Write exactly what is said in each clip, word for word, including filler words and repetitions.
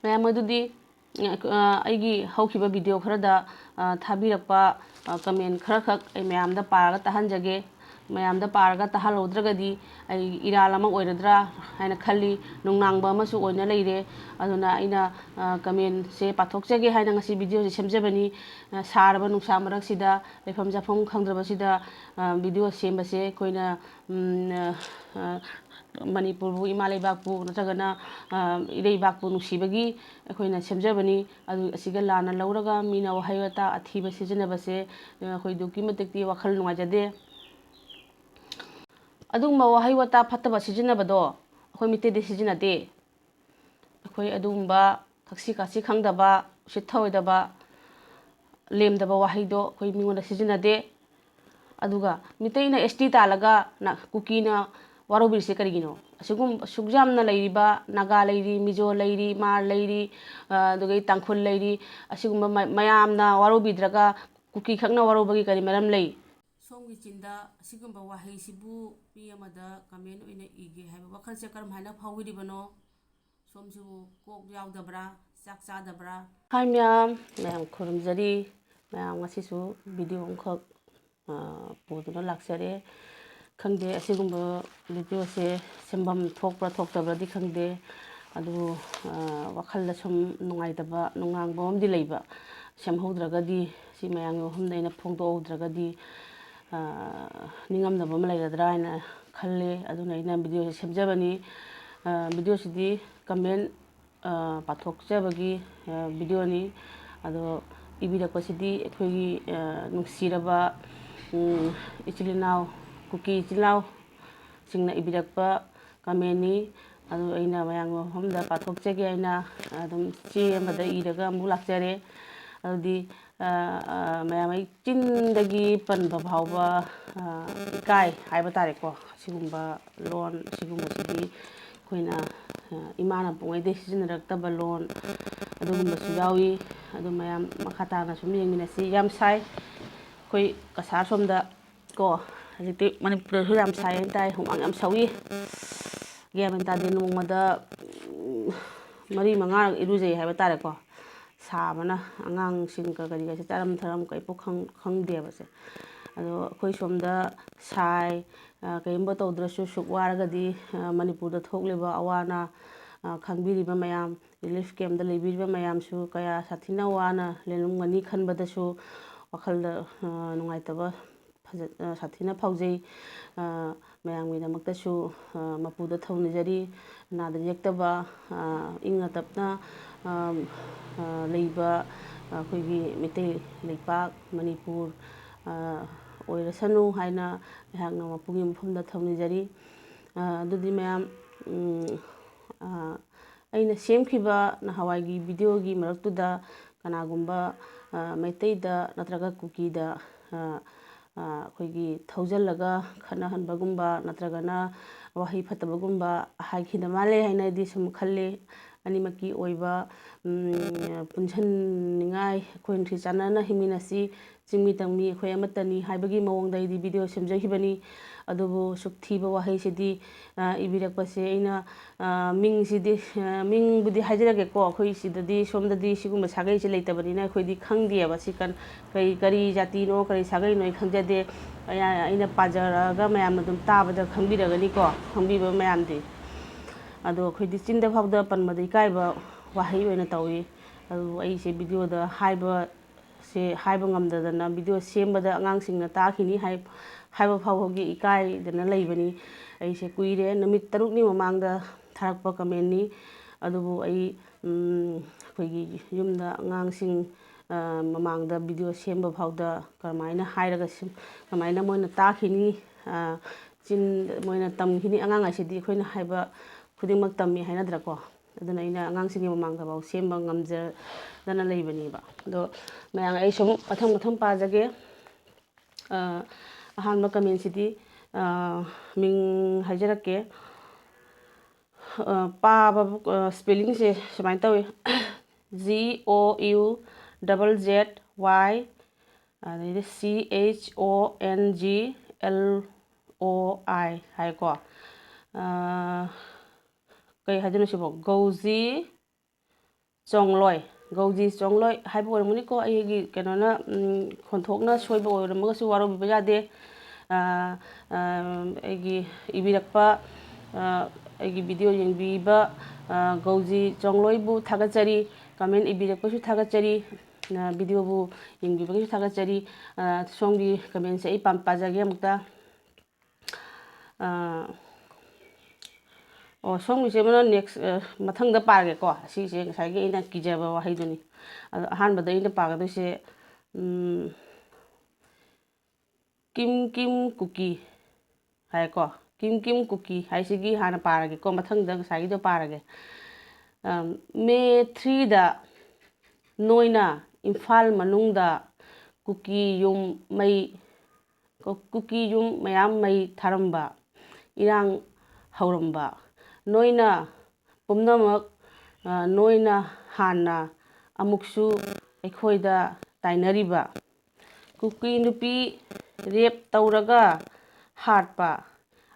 ꯃꯌꯥꯝ ꯑꯗꯨꯗꯤ, ꯑ, ꯑꯩꯒꯤ ꯍꯧꯈꯤꯕ video ꯈꯔꯗ, ꯑ, ꯊꯥꯕꯤꯔꯛꯄ, ꯑ, comment ꯈꯔꯈꯛ ꯑꯩ ꯃꯌꯥꯝꯗ ꯄꯥꯔꯒ ꯇꯥꯍꯟꯖꯒꯦ꯫ ꯃꯌꯥꯝꯗ ꯄꯥꯔꯒ ꯇꯥꯍꯜꯍꯧꯗ꯭ꯔꯒꯗꯤ ꯑꯩ ꯏꯔꯥꯜ ꯑꯃ ꯑꯣꯏꯔꯗ꯭ꯔꯥ ꯍꯥꯏꯅ ꯈꯜꯂꯤ, ꯅꯨꯡꯅꯥꯡꯕ ꯑꯃꯁꯨ ꯑꯣꯏꯅ ꯂꯩꯔꯦ꯫ ꯑꯗꯨꯅ ꯑꯩꯅ, ꯑ, commentꯁꯦ ꯄꯥꯊꯣꯛꯆꯒꯦ ꯍꯥꯏꯅ ꯉꯁꯤ videoꯁꯦ ꯁꯦꯝꯖꯕꯅꯤ꯫ ꯑ, ꯁꯥꯔꯕ ꯅꯨꯡꯁꯥ ꯃꯔꯛꯁꯤꯗ, ꯂꯩꯐꯝ ꯆꯥꯐꯝ ꯈꯪꯗ꯭ꯔꯕꯁꯤꯗ, ꯑ, video ꯁꯦꯝꯕꯁꯦ ꯑꯩꯈꯣꯏꯅ, ꯎꯝ, ꯑ, ꯑ, ꯃꯅꯤꯄꯨꯔꯕꯨ, ꯏꯃꯥ ꯂꯩꯕꯥꯛꯄꯨ ꯅꯠꯇ꯭ꯔꯒꯅ, ꯑ, ꯏꯔꯩꯕꯥꯛꯄꯨ ꯅꯨꯡꯁꯤꯕꯒꯤ ꯑꯩꯈꯣꯏꯅ ꯁꯦꯝꯖꯕꯅꯤ꯫ ꯑꯗꯨ ꯑꯁꯤꯒ ꯂꯥꯟꯅ ꯂꯧꯔꯒ ꯃꯤꯅ ꯋꯥꯍꯩ ꯋꯥꯇꯥ ꯑꯊꯤꯕ ꯁꯤꯖꯤꯟꯅꯕꯁꯦ, ꯑ, ꯑꯩꯈꯣꯏ ꯑꯗꯨꯛꯀꯤ ꯃꯇꯤꯛꯇꯤ ꯋꯥꯈꯜ ꯅꯨꯡꯉꯥꯏꯖꯗꯦ꯫ ꯑꯗꯨꯒꯨꯝꯕ ꯋꯥꯍꯩ ꯋꯥꯇꯥ ꯐꯠꯇꯕ ꯁꯤꯖꯤꯟꯅꯕꯗꯣ ꯑꯩꯈꯣꯏ ꯃꯤꯇꯩꯗꯤ ꯁꯤꯖꯤꯟꯅꯗꯦ꯫ ꯑꯩꯈꯣꯏ ꯑꯗꯨꯒꯨꯝꯕ ꯊꯛꯁꯤ ꯈꯥꯁꯤ ꯈꯪꯗꯕ, ꯎꯁꯤꯠ ꯊꯑꯣꯏꯗꯕ, ꯂꯦꯝꯗꯕ ꯋꯥꯍꯩꯗꯣ ꯑꯩꯈꯣꯏ ꯃꯤꯉꯣꯟꯗ ꯁꯤꯖꯤꯟꯅꯗꯦ꯫ ꯑꯗꯨꯒ ꯃꯤꯇꯩꯅ S T ꯇꯥꯜꯂꯒ ꯅ-, ꯀꯨꯀꯤꯅ ꯋꯥꯔꯧꯕꯤꯔꯤꯁꯦ ꯀꯔꯤꯒꯤꯅꯣ? ꯑꯁꯤꯒꯨꯝ-, ꯑꯁꯨꯛ ꯌꯥꯝꯅ ꯂꯩꯔꯤꯕ ꯅꯥꯒꯥ ꯂꯩꯔꯤ, ꯃꯤꯖꯣ ꯂꯩꯔꯤ, ꯃꯥꯔ ꯂꯩꯔꯤ, ꯑ, ꯑꯗꯨꯒ ꯇꯥꯡꯈꯨꯜ ꯂꯩꯔꯤ, ꯑꯁꯤꯒꯨꯝꯕ ꯃ-, ꯃꯌꯥꯝꯅ ꯋꯥꯔꯧꯕꯤꯗ꯭ꯔꯒ ꯀꯨꯀꯤ ꯈꯛꯅ ꯋꯥꯔꯧꯕꯒꯤ ꯀꯔꯤ ꯃꯔꯝ ꯂꯩ? ꯁꯣꯝꯒꯤ ꯆꯤꯟꯗ ꯑꯁꯤꯒꯨꯝꯕ ꯋꯥꯍꯩꯁꯤꯕꯨ ꯃꯤ ꯑꯃꯗ comment ꯑꯣꯏꯅ ꯏꯒꯦ ꯍꯥꯏꯕ ꯋꯥꯈꯜꯁꯦ ꯀꯔꯝ ꯍꯥꯏꯅ ꯐꯥꯎꯕꯤꯔꯤꯕꯅꯣ? ꯁꯣꯝꯁꯤꯕꯨ ꯀꯣꯛ ꯌꯥꯎꯗꯕ꯭ꯔꯥ? ꯆꯥꯛ ꯆꯥꯗꯕ꯭ꯔꯥ? Hi ꯃꯌꯥꯝ, ꯃꯌꯥꯝ ꯈꯨꯔꯨꯝꯖꯔꯤ꯫ ꯃꯌꯥꯝ ꯉꯁꯤꯁꯨ video ꯑꯃꯈꯛ, ꯑ, ꯄꯨꯗꯨꯅ ꯂꯥꯛꯆꯔꯦ꯫ ꯈꯪꯗꯦ, ꯑꯁꯤꯒꯨꯝꯕ videoꯁꯦ ꯁꯦꯝꯐꯝ ꯊꯣꯛꯄ꯭ꯔꯥ ꯊꯣꯛꯇꯕ꯭ꯔꯥꯗꯤ ꯈꯪꯗꯦ, ꯑꯗꯨꯕꯨ, ꯑ, ꯋꯥꯈꯜꯗ ꯁꯨꯝ ꯅꯨꯡꯉꯥꯏꯇꯕ, ꯅꯨꯡꯉꯥꯡꯕ ꯑꯃꯗꯤ ꯂꯩꯕ꯫ ꯁꯦꯝꯍꯧꯗ꯭ꯔꯒꯗꯤ, ꯁꯤ ꯃꯌꯥꯝꯒꯤ ꯃꯐꯝꯗ ꯑꯩꯅ ꯐꯣꯡꯗꯣꯛꯍꯧꯗ꯭ꯔꯒꯗꯤ, ꯑ, ꯅꯤꯡꯉꯝꯗꯕ ꯑꯃ ꯂꯩꯒꯗ꯭ꯔꯥ ꯍꯥꯏꯅ ꯈꯜꯂꯦ꯫ ꯑꯗꯨꯅ ꯑꯩꯅ videoꯁꯦ ꯁꯦꯝꯖꯕꯅꯤ꯫ ꯑ, videoꯁꯤꯗꯤ comment, ꯑ, ꯄꯥꯊꯣꯛꯆꯕꯒꯤ, ꯑ, videoꯅꯤ꯫ ꯑꯗꯣ ꯏꯕꯤꯔꯛꯄꯁꯤꯗꯤ ꯑꯩꯈꯣꯏꯒꯤ, ꯑ, ꯅꯨꯡꯁꯤꯔꯕ, ꯎꯝ, ꯏꯆꯤꯜ ꯏꯅꯥꯎ, ꯀꯨꯀꯤ ꯏꯆꯤꯜ ꯏꯅꯥꯎꯁꯤꯡꯅ ꯏꯕꯤꯔꯛꯄ commentꯅꯤ꯫ ꯑꯗꯨ ꯑꯩꯅ ꯃꯌꯥꯝꯒꯤ ꯃꯐꯝꯗ ꯄꯥꯊꯣꯛꯆꯒꯦ ꯍꯥꯏꯅ ꯑꯗꯨꯝ ꯆꯦ ꯑꯃꯗ ꯏꯔꯒ ꯑꯃꯨꯛ ꯂꯥꯛꯆꯔꯦ꯫ ꯑꯗꯨꯗꯤ, ꯑ, ꯑ, ꯃꯌꯥꯝ ꯑꯩ ꯆꯤꯟꯗꯒꯤ ꯄꯟꯕ ꯐꯥꯎꯕ, ꯑ, ꯏꯀꯥꯏ ꯍꯥꯏꯕ ꯇꯥꯔꯦꯀꯣ꯫ ꯑꯁꯤꯒꯨꯝꯕ ꯂꯣꯟ, ꯑꯁꯤꯒꯨꯝꯕꯁꯤꯗꯤ ꯑꯩꯈꯣꯏꯅ, ꯑ, ꯏꯃꯥꯅ ꯄꯣꯛꯉꯩꯗꯒꯤ ꯁꯤꯖꯤꯟꯅꯔꯛꯇꯕ ꯂꯣꯟ ꯑꯗꯨꯒꯨꯝꯕꯁꯨ ꯌꯥꯎꯏ꯫ ꯑꯗꯨ ꯃꯌꯥꯝ ꯃꯈꯥ ꯇꯥꯅ ꯁꯨꯝ ꯌꯦꯡꯃꯤꯟꯅꯁꯤ꯫ ꯌꯥꯝ ꯁꯥꯏ꯫ ꯑꯩꯈꯣꯏ ꯀꯁꯥꯔ ꯁꯣꯝꯗ ꯀꯣ, ꯍꯧꯖꯤꯛꯇꯤ ꯃꯅꯤꯄꯨꯔꯗꯁꯨ ꯌꯥꯝ ꯁꯥꯏ ꯍꯥꯏꯅ ꯇꯥꯏ, ꯍꯨꯃꯥꯡ ꯌꯥꯝ ꯁꯧꯏ꯫ ꯒ꯭ꯌꯥꯟ ꯃꯦꯟ ꯇꯥꯗꯦ, ꯅꯣꯡꯃꯗ, ꯎꯝ, ꯃꯔꯤ ꯃꯉꯥꯔꯛ ꯏꯔꯨꯖꯩ ꯍꯥꯏꯕ ꯇꯥꯔꯦꯀꯣ꯫ ꯁꯥꯕꯅ ꯑꯉꯥꯡꯁꯤꯡꯒ ꯀꯔꯤꯒꯁꯦ ꯆꯥꯔꯝ ꯊꯛꯔꯝ ꯀꯩꯝꯐꯥꯎ ꯈꯪ-, ꯈꯪꯗꯦꯕꯁꯦ꯫ ꯑꯗꯣ ꯑꯩꯈꯣꯏ ꯁꯣꯝꯗ ꯁꯥꯏ, ꯑ, ꯀꯔꯤꯒꯨꯝꯕ ꯇꯧꯗ꯭ꯔꯁꯨ ꯁꯨꯛ ꯋꯥꯔꯒꯗꯤ, ꯑ, ꯃꯅꯤꯄꯨꯔꯗ ꯊꯣꯛꯂꯤꯕ ꯑꯋꯥ ꯑꯅꯥ, ꯑ, ꯈꯪꯕꯤꯔꯤꯕ ꯃꯌꯥꯝ, relief camp ꯇ ꯂꯩꯕꯤꯔꯤꯕ ꯃꯌꯥꯝꯁꯨ ꯀꯌꯥ ꯁꯥꯊꯤꯅ ꯋꯥꯅ ꯂꯦꯜꯂꯝꯒꯅꯤ ꯈꯟꯕꯗꯁꯨ ꯋꯥꯈꯜꯗ, ꯑ, ꯅꯨꯡꯉꯥꯏꯇꯕ ꯐꯖ-, ꯑ, ꯁꯥꯊꯤꯅ ꯐꯥꯎꯖꯩ꯫ ꯑ, ꯃꯌꯥꯝꯒꯤꯗꯃꯛꯇꯁꯨ, ꯑ, ꯃꯄꯨꯗ ꯊꯧꯅꯤꯖꯔꯤ꯫ ꯅꯥꯗ ꯌꯦꯛꯇꯕ, ꯑ, ꯏꯪꯅ ꯇꯞꯅ, ꯑ, ꯑ, ꯂꯩꯕ ꯑꯩꯈꯣꯏꯒꯤ ꯃꯩꯇꯩ ꯂꯩꯄꯥꯛ ꯃꯅꯤꯄꯨꯔ, ꯑ, ꯑꯣꯏꯔꯁꯅꯨ ꯍꯥꯏꯅ ꯑꯩꯍꯥꯛꯅ ꯃꯄꯨꯒꯤ ꯃꯐꯝꯗ ꯊꯧꯅꯤꯖꯔꯤ꯫ ꯑ, ꯑꯗꯨꯗꯤ ꯃꯌꯥꯝ, ꯎꯝ, ꯑ, ꯑꯩꯅ ꯁꯦꯝꯈꯤꯕ ꯅꯍꯥꯟꯋꯥꯏꯒꯤ video ꯒꯤ ꯃꯔꯛꯇꯨꯗ ꯀꯅꯥꯒꯨꯝꯕ, ꯑ, ꯃꯩꯇꯩꯗ ꯅꯠꯇ꯭ꯔꯒ ꯀꯨꯀꯤꯗ, ꯑ, ꯑ, ꯑꯩꯈꯣꯏꯒꯤ ꯊꯧꯖꯤꯜꯂꯒ ꯈꯠꯅꯍꯟꯕꯒꯨꯝꯕ ꯅꯠꯇ꯭ꯔꯒꯅ ꯋꯥꯍꯩ ꯐꯠꯇꯕꯒꯨꯝꯕ ꯍꯥꯏꯈꯤꯗ ꯃꯥꯜꯂꯦ ꯍꯥꯏꯅꯗꯤ ꯁꯨꯝ ꯈꯜꯂꯤ꯫ ꯑꯅꯤꯃꯛꯀꯤ ꯑꯣꯏꯕ, ꯎꯝ, ꯄꯨꯟꯁꯤꯟꯅꯤꯡꯉꯥꯏ, ꯑꯩꯈꯣꯏ ꯅꯨꯡꯁꯤ ꯆꯥꯟꯅꯅ ꯍꯤꯡꯃꯤꯟꯅꯁꯤ, ꯆꯤꯡꯃꯤ ꯇꯝꯃꯤ ꯑꯩꯈꯣꯏ ꯑꯃꯠꯇꯅꯤ ꯍꯥꯏꯕꯒꯤ ꯃꯑꯣꯡꯗ ꯑꯩꯗꯤ video ꯁꯦꯝꯖꯈꯤꯕꯅꯤ꯫ ꯑꯗꯨꯕꯨ ꯁꯨꯛ ꯊꯤꯕ ꯋꯥꯍꯩꯁꯤꯗꯤ, ꯑ, ꯏꯕꯤꯔꯛꯄꯁꯦ ꯑꯩꯅ, ꯑ, ꯃꯤꯡꯁꯤꯗꯤ, ꯑ, ꯃꯤꯡꯕꯨꯗꯤ ꯍꯥꯏꯖꯔꯒꯦꯀꯣ, ꯑꯩꯈꯣꯏ ꯁꯤꯗꯗꯤ, ꯁꯣꯝꯗꯗꯤ ꯁꯤꯒꯨꯝꯕ ꯁꯥꯒꯩꯁꯦ ꯂꯩꯇꯕꯅꯤꯅ ꯑꯩꯈꯣꯏꯗꯤ ꯈꯪꯗꯦꯕ꯫ ꯁꯤ ꯀꯟ-, ꯀꯔꯤ, ꯀꯔꯤ ꯖꯥꯇꯤꯅꯣ, ꯀꯔꯤ ꯁꯥꯒꯩꯅꯣ ꯑꯩ ꯈꯪꯖꯗꯦ꯫ ꯑꯩ-, ꯑꯩꯅ ꯄꯥꯖꯔꯛꯑꯒ ꯃꯌꯥꯝꯅ ꯑꯗꯨꯝ ꯇꯥꯕꯗ ꯈꯪꯕꯤꯔꯒꯅꯤꯀꯣ, ꯈꯪꯕꯤꯕ ꯃꯌꯥꯝꯗꯤ꯫ ꯑꯗꯣ ꯑꯩꯈꯣꯏꯗꯤ ꯆꯤꯟꯗ ꯐꯥꯎꯗ ꯄꯟꯕꯗ ꯏꯀꯥꯏꯕ ꯋꯥꯍꯩ ꯑꯣꯏꯅ ꯇꯧꯏ꯫ ꯑꯗꯨꯕꯨ ꯑꯩꯁꯦ video ꯗ ꯍꯥꯏꯕ ꯁꯦ ꯍꯥꯏꯕ ꯉꯝꯗꯗꯅ video ꯁꯦꯝꯕꯗ ꯑꯉꯥꯡꯁꯤꯡꯅ ꯇꯥꯈꯤꯅꯤ ꯍꯥꯏ-, ꯍꯥꯏꯕ ꯐꯥꯎꯕꯒꯤ ꯏꯀꯥꯏꯗꯅ ꯂꯩꯕꯅꯤ꯫ ꯑꯩꯁꯦ ꯀꯨꯏꯔꯦ, ꯅꯨꯃꯤꯠ ꯇꯔꯨꯛꯅꯤ ꯃꯃꯥꯡꯗ ꯊꯥꯔꯛꯄ comment ꯅꯤ꯫ ꯑꯗꯨꯕꯨ ꯑꯩ, ꯎꯝ, ꯑꯩꯈꯣꯏꯒꯤ ꯌꯨꯝꯗ ꯑꯉꯥꯡꯁꯤꯡ, ꯑ, ꯃꯃꯥꯡꯗ video ꯁꯦꯝꯕ ꯐꯥꯎꯗ ꯀꯔꯝꯍꯥꯏꯅ ꯍꯥꯏꯔꯒ ꯁꯦꯝ-, ꯀꯃꯥꯏꯅ ꯃꯣꯏꯅ ꯇꯥꯈꯤꯅꯤ, ꯑ, ꯆꯤꯟ ꯃꯣꯏꯅ ꯇꯝꯈꯤꯅꯤ꯫ ꯑꯉꯥꯡ ꯍꯥꯏꯁꯤꯗꯤ ꯑꯩꯈꯣꯏꯅ ꯍꯥꯏꯕ ꯈꯨꯗꯤꯡꯃꯛ ꯇꯝꯃꯤ ꯍꯥꯏꯅꯗ꯭ꯔꯀꯣ? ꯑꯗꯨꯅ ꯑꯩꯅ ꯑꯉꯥꯡꯁꯤꯡꯒꯤ ꯃꯃꯥꯡꯗꯐꯥꯎ ꯁꯦꯝꯕ ꯉꯝꯖꯗꯅ ꯂꯩꯕꯅꯦꯕ꯫ ꯑꯗꯣ ꯃꯌꯥꯝ, ꯑꯩ ꯁꯨꯝ ꯃꯊꯪ ꯃꯊꯪ ꯄꯥꯖꯒꯦ꯫ ꯑ, ꯑꯍꯥꯟꯕ comment ꯁꯤꯗꯤ, ꯑ, ꯃꯤꯡ ꯍꯥꯏꯖꯔꯛꯀꯦ꯫ ꯑ, ꯄꯥꯕ, ꯑ, spelling ꯁꯦ ꯁꯨꯃꯥꯏꯅ ꯇꯧꯏ: G O U double Z Y, ꯑꯗꯩꯗꯤ C H O N G L O I ꯍꯥꯏꯀꯣ꯫ ꯑ, ꯀꯩ ꯍꯥꯏꯗꯣꯏꯅꯣ ꯁꯤꯕꯣ? ꯒꯧꯖꯤ ꯆꯣꯡꯂꯣꯏ, ꯒꯧꯖꯤ ꯆꯣꯡꯂꯣꯏ ꯍꯥꯏꯕ ꯑꯣꯏꯔꯝꯒꯅꯤꯀꯣ꯫ ꯑꯩꯒꯤ ꯀꯩꯅꯣꯅ, ꯎꯝ, ꯈꯣꯟꯊꯣꯛꯅ ꯁꯣꯏꯕ ꯑꯣꯏꯔꯝꯃꯒꯁꯨ ꯋꯥꯔꯧꯕꯤꯕ ꯌꯥꯗꯦ꯫ ꯑ, ꯑ, ꯑꯩꯒꯤ ꯏꯕꯤꯔꯛꯄ, ꯑ, ꯑꯩꯒꯤ video ꯌꯦꯡꯕꯤꯕ, ꯑ, ꯒꯧꯖꯤ ꯆꯣꯡꯂꯣꯏꯕꯨ ꯊꯥꯒꯠꯆꯔꯤ꯫ Comment ꯏꯕꯤꯔꯛꯄꯁꯨ ꯊꯥꯒꯠꯆꯔꯤ꯫ ꯑ, videoꯕꯨ ꯌꯦꯡꯕꯤꯕꯒꯤꯁꯨ ꯊꯥꯒꯠꯆꯔꯤ꯫ ꯑ, ꯁꯣꯝꯒꯤ commentꯁꯦ ꯑꯩ ꯄꯥꯝ-, ꯄꯥꯖꯒꯦ ꯑꯃꯨꯛꯇ꯫ ꯑ, ꯑꯣ, ꯁꯣꯝꯒꯤꯁꯦ ꯑꯃꯅ next, ꯑ, ꯃꯊꯪꯗ ꯄꯥꯔꯒꯦꯀꯣ꯫ ꯑꯁꯤꯁꯦ ꯉꯁꯥꯏꯒꯤ ꯑꯩꯅ ꯀꯤꯖꯕ ꯋꯥꯍꯩꯗꯨꯅꯤ꯫ ꯑꯗꯣ ꯑꯍꯥꯟꯕꯗ ꯑꯩꯅ ꯄꯥꯒꯗꯣꯏꯁꯦ, ꯎꯝ, ꯀꯤꯝ ꯀꯤꯝ ꯀꯨꯀꯤ ꯍꯥꯏꯀꯣ꯫ ꯀꯤꯝ ꯀꯤꯝ ꯀꯨꯀꯤ ꯍꯥꯏꯁꯤꯒꯤ ꯍꯥꯟꯅ ꯄꯥꯔꯒꯦꯀꯣ, ꯃꯊꯪꯗ ꯉꯁꯥꯏꯒꯤꯗꯣ ꯄꯥꯔꯒꯦ꯫ ꯑꯝ, May threeꯗ ꯅꯣꯏꯅ ꯏꯝꯐꯥꯜ ꯃꯅꯨꯡꯗ ꯀꯨꯀꯤ ꯌꯨꯝ ꯃꯩ, ꯀꯨ-, ꯀꯨꯀꯤ ꯌꯨꯝ ꯃꯌꯥꯝ ꯃꯩ ꯊꯥꯔꯝꯕ, ꯏꯔꯥꯡ ꯍꯧꯔꯝꯕ, ꯅꯣꯏꯅ ꯄꯨꯝꯅꯃꯛ, ꯑ, ꯅꯣꯏꯅ ꯍꯥꯟꯅ ꯑꯃꯨꯛꯁꯨ ꯑꯩꯈꯣꯏꯗ ꯇꯥꯏꯅꯔꯤꯕ꯫ ꯀꯨꯀꯤ ꯅꯨꯄꯤ rape ꯇꯧꯔꯒ ꯍꯥꯠꯄ꯫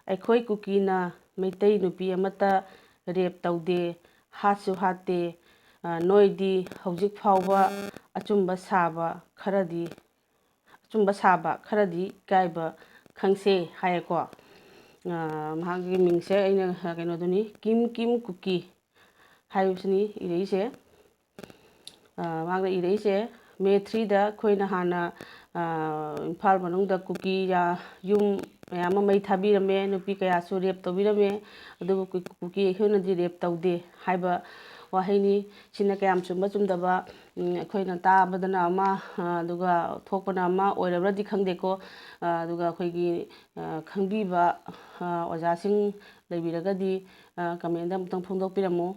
ꯑꯩꯈꯣꯏ ꯀꯨꯀꯤꯅ ꯃꯩꯇꯩ ꯅꯨꯄꯤ ꯑꯃꯠꯇ rape ꯇꯧꯗꯦ, ꯍꯥꯠꯁꯨ ꯍꯥꯠꯇꯦ꯫ ꯑ, ꯅꯣꯏꯗꯤ ꯍꯧꯖꯤꯛ ꯐꯥꯎꯕ ꯑꯆꯨꯝꯕ ꯁꯥꯕ ꯈꯔꯗꯤ, ꯑꯆꯨꯝꯕ ꯁꯥꯕ ꯈꯔꯗꯤ ꯏꯀꯥꯏꯕ ꯈꯪꯁꯦ ꯍꯥꯏꯌꯦꯀꯣ꯫ ꯑ, ꯃꯍꯥꯛꯀꯤ ꯃꯤꯡꯁꯦ ꯑꯩꯅ, ꯑ, ꯀꯩꯅꯣꯗꯨꯅꯤ, ꯀꯤꯝ ꯀꯤꯝ ꯀꯨꯀꯤ ꯍꯥꯏꯕꯁꯤꯅꯤ ꯏꯔꯛꯏꯁꯦ꯫ ꯑ, ꯃꯍꯥꯛꯅ ꯏꯔꯛꯏꯁꯦ, May threeꯗ ꯑꯩꯈꯣꯏꯅ ꯍꯥꯟꯅ, ꯑ, ꯏꯝꯐꯥꯜ ꯃꯅꯨꯡꯗ ꯀꯨꯀꯤ ꯌꯥ-, ꯌꯨꯝ ꯃꯌꯥꯝ ꯑꯃ ꯃꯩ ꯊꯥꯕꯤꯔꯝꯃꯦ, ꯅꯨꯄꯤ ꯀꯌꯥꯁꯨ rape ꯇꯧꯕꯤꯔꯝꯃꯦ, ꯑꯗꯨꯕꯨ ꯀꯨ-, ꯀꯨꯀꯤ ꯑꯩꯈꯣꯏꯅꯗꯤ rape ꯇꯧꯗꯦ ꯍꯥꯏꯕ ꯋꯥꯍꯩꯅꯤ꯫ ꯁꯤꯅ ꯀꯌꯥꯝ ꯆꯨꯝꯕ ꯆꯨꯝꯗꯕ, ꯎꯝ, ꯑꯩꯈꯣꯏꯅ ꯇꯥꯕꯗꯅ ꯑꯃ, ꯑ, ꯑꯗꯨꯒ ꯊꯣꯛꯄꯅ ꯑꯃ ꯑꯣꯏꯔꯕ꯭ꯔꯗꯤ ꯈꯪꯗꯦꯀꯣ꯫ ꯑ, ꯑꯗꯨꯒ ꯑꯩꯈꯣꯏꯒꯤ, ꯑ, ꯈꯪꯕꯤꯕ, ꯑ, ꯑꯣꯖꯥꯁꯤꯡ ꯂꯩꯕꯤꯔꯒꯗꯤ, ꯑ, commentꯗ ꯑꯃꯨꯛꯇꯪ ꯐꯣꯡꯗꯣꯛꯄꯤꯔꯝꯃꯨ꯫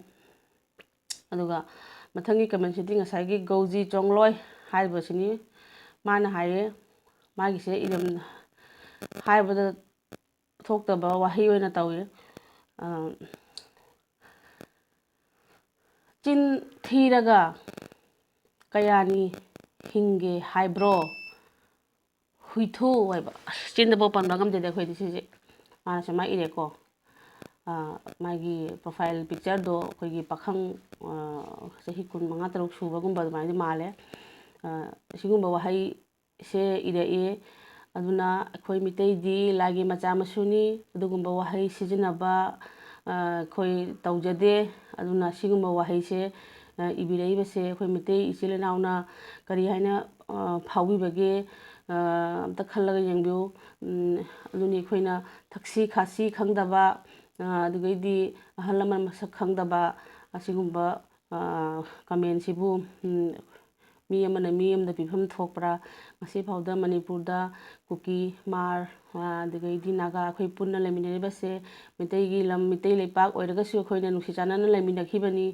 ꯑꯗꯨꯒ ꯃꯊꯪꯒꯤ commentꯁꯤꯗꯤ ꯉꯁꯥꯏꯒꯤ ꯒꯧꯖꯤ ꯆꯣꯡꯂꯣꯏ ꯍꯥꯏꯔꯤꯕꯁꯤꯅꯤ꯫ ꯃꯥꯅ ꯍꯥꯏꯌꯦ, ꯃꯥꯒꯤꯁꯦ ꯏꯔꯝ-, ꯍꯥꯏꯕꯗ ꯊꯣꯛꯇꯕ ꯋꯥꯍꯩ ꯑꯣꯏꯅ ꯇꯧꯏ꯫ ꯑ, "ꯆꯤꯟ ꯊꯤꯔꯒ ꯀꯌꯥꯅꯤ ꯍꯤꯡꯒꯦ ꯍꯥꯏꯕ꯭ꯔꯣ? ꯍꯨꯏꯊꯨ" ꯍꯥꯏꯕ꯫ ꯑꯁ, ꯆꯤꯟꯗꯐꯥꯎ ꯄꯟꯕ ꯉꯝꯗꯦꯗ ꯑꯩꯈꯣꯏꯗꯤ ꯁꯤꯁꯦ꯫ ꯃꯥꯅ ꯁꯨꯃꯥꯏꯅ ꯏꯔꯦꯀꯣ꯫ ꯃꯥꯒꯤ profile pictureꯗꯣ ꯑꯩꯈꯣꯏꯒꯤ ꯄꯥꯈꯪ ꯆꯍꯤ ꯀꯨꯟ ꯃꯉꯥ ꯇꯔꯨꯛ ꯁꯨꯕꯒꯨꯝꯕ ꯑꯗꯨꯃꯥꯏꯅꯗꯤ ꯃꯥꯜꯂꯦ꯫ ꯑꯁꯤꯒꯨꯝꯕ ꯋꯥꯍꯩꯁꯦ ꯏꯔꯛꯑꯦ꯫ ꯑꯗꯨꯅ ꯑꯩꯈꯣꯏ ꯃꯤꯇꯩꯗꯤ ꯂꯥꯏꯒꯤ ꯃꯆꯥ ꯃꯁꯨꯅꯤ, ꯑꯗꯨꯒꯨꯝꯕ ꯋꯥꯍꯩ ꯁꯤꯖꯤꯟꯅꯕ ꯑꯩꯈꯣꯏ ꯇꯧꯖꯗꯦ꯫ ꯑꯗꯨꯅ ꯁꯤꯒꯨꯝꯕ ꯋꯥꯍꯩꯁꯦ ꯏꯕꯤꯔꯛꯏꯕꯁꯦ ꯑꯩꯈꯣꯏ ꯃꯤꯇꯩ ꯏꯆꯤꯜ ꯏꯅꯥꯎꯅ ꯀꯔꯤ ꯍꯥꯏꯅ ꯐꯥꯎꯕꯤꯕꯒꯦ, ꯑꯝꯇ ꯈꯜꯂꯒ ꯌꯦꯡꯕꯤꯌꯨ꯫ ꯑꯗꯨꯅꯤ ꯑꯩꯈꯣꯏꯅ ꯊꯛꯁꯤ ꯈꯥꯁꯤ ꯈꯪꯗꯕ, ꯑꯗꯨꯗꯒꯤꯗꯤ ꯑꯍꯜ ꯂꯃꯟ ꯃꯁꯛ ꯈꯪꯗꯕ ꯑꯁꯤꯒꯨꯝꯕ commentꯁꯤꯕꯨ ꯃꯤ ꯑꯃꯅ ꯃꯤ ꯑꯃꯗ ꯄꯤꯐꯝ ꯊꯣꯛꯄ꯭ꯔꯥ? ꯉꯁꯤꯐꯥꯎꯗ ꯃꯅꯤꯄꯨꯔꯗ ꯀꯨꯀꯤ, ꯃꯥꯔ, ꯑꯗꯨꯗꯒꯤꯗꯤ ꯅꯥꯒꯥ ꯑꯩꯈꯣꯏ ꯄꯨꯟꯅ ꯂꯩꯃꯤꯟꯅꯔꯤꯕꯁꯦ ꯃꯩꯇꯩꯒꯤ ꯂꯝ, ꯃꯩꯇꯩ ꯂꯩꯄꯥꯛ ꯑꯣꯏꯔꯒꯁꯨ ꯑꯩꯈꯣꯏꯅ ꯅꯨꯡꯁꯤ ꯆꯥꯟꯅꯅ ꯂꯩꯃꯤꯟꯅꯈꯤꯕꯅꯤ꯫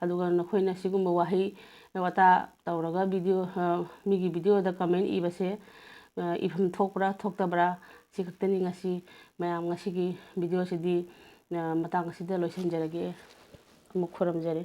ꯑꯗꯨꯒ ꯅꯈꯣꯏꯅ ꯁꯤꯒꯨꯝꯕ ꯋꯥꯍꯩ ꯋꯥꯇꯥ ꯇꯧꯔꯒ video, ꯃꯤꯒꯤ videoꯗ comment ꯏꯕꯁꯦ ꯏꯐꯝ ꯊꯣꯛꯄ꯭ꯔꯥ ꯊꯣꯛꯇꯕ꯭ꯔꯥ? ꯁꯤ ꯈꯛꯇꯅꯤ ꯉꯁꯤ ꯃꯌꯥꯝ, ꯉꯁꯤꯒꯤ videoꯁꯤꯗꯤ ꯃꯇꯥꯡ ꯑꯁꯤꯗ ꯂꯣꯏꯁꯤꯟꯖꯔꯒꯦ꯫ ꯑꯃꯨꯛ ꯈꯨꯔꯨꯝꯖꯔꯤ꯫